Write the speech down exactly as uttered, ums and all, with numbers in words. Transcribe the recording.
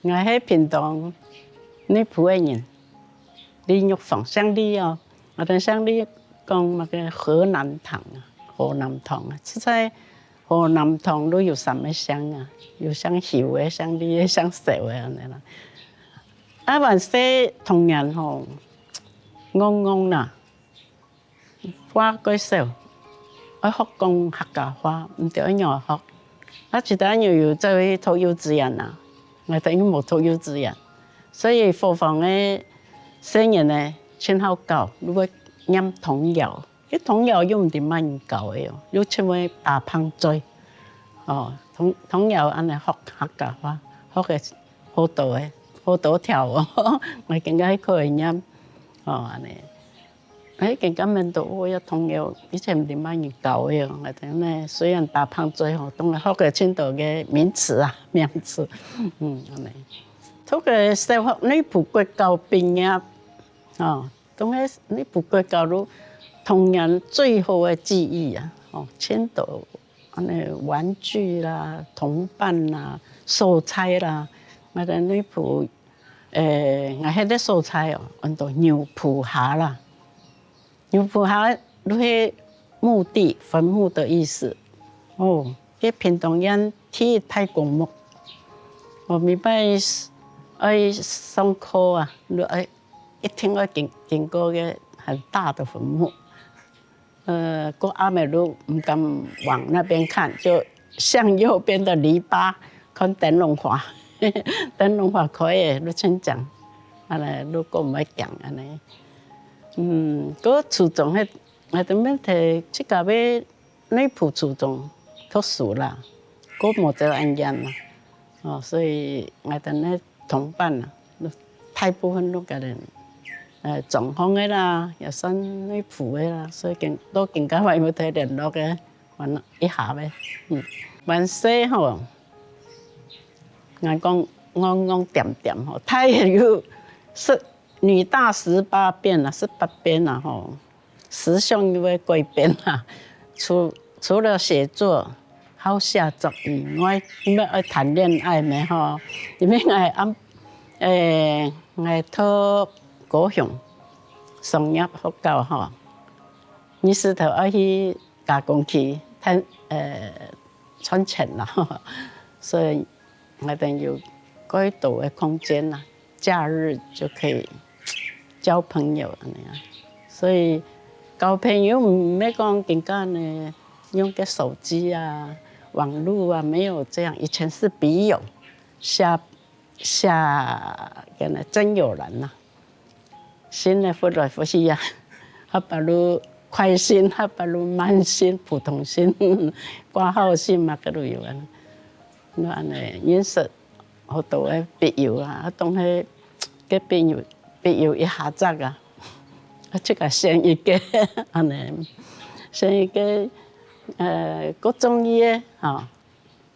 𠊎係屏東內埔个人，李玉鳳，姓李哦。𠊎等姓李講麼个河南堂啊，河南堂啊，實在河南堂都有三个姓啊，有姓邱个、姓李个、姓蕭个恁呢啦。啊，還細童年吼，戇戇啦， 話較少，愛學講客家話，毋知愛仰學。啊，一直又有走去讀幼稚園啊，𠊎等又無讀幼稚園，所以伙房个細人呢，盡好搞，又會唸童謠，該童謠又毋知麼人教个哦，又盡會打碰嘴。哦，童童謠恁呢學客家話，學个好多个，好多條哦，𠊎今下還可以唸，哦，恁呢。 哎，今下愐到哦，這童謠以前毋知麼人教个哦，𠊎等呢，雖然打碰嘴吼，當然學个盡多个名詞啊，名詞，嗯，恁呢。讀个小學內埔國校畢業，哦，當个內埔國校都童年最好个記憶啊，哦，盡多恁呢玩具啦、同伴啦、所在啦，𠊎等內埔 誒，𠊎歇个所在哦，安到牛埔下啦。牛埔下就係墓地，墳墓的意思。哦，該屏東縣第一大公墓。哦，每擺愛上課啊，就愛一定愛經經過个很大的墳墓。 呃，過暗仔就毋敢往那邊看，就向右邊的籬笆看燈籠花，燈籠花開个就盡靚，恁呢就過毋會驚恁呢。嗯，過初中該，𠊎等乜在自家个內埔初中讀書啦，過無走恁遠啦。 哦，所以𠊎等个同伴啊，大部分都个人，呃，彰化个啦，也算內埔个啦，所以今到今下還有在聯絡个，還一下个，嗯，還細吼，𠊎講戇戇恬恬吼，大个有十，女大十八變啦，十八變啦吼。 思想又會改變啦。除除了寫作好寫作以外，因為愛談戀愛咩吼，因為𠊎暗，誒，𠊎讀高雄商業學校吼，日時頭愛去加工區賺，誒，賺錢啦吼，所以 𠊎等有較多个空間啦，假日就可以交朋友恁呢啊。所以交朋友毋係講今下呢，用个手機啊、網路啊，沒有這樣。以前是筆友，寫寫个呢徵友人吶。 信仔發來發去啊，還不如快信，還不如慢信、普通信，掛號信嘛，該都有啊。該恁呢認識好多个筆友啊，當係个筆友，筆友一下子啊，啊，自家選一個，恁呢，選一個，呃，較中意个，吼，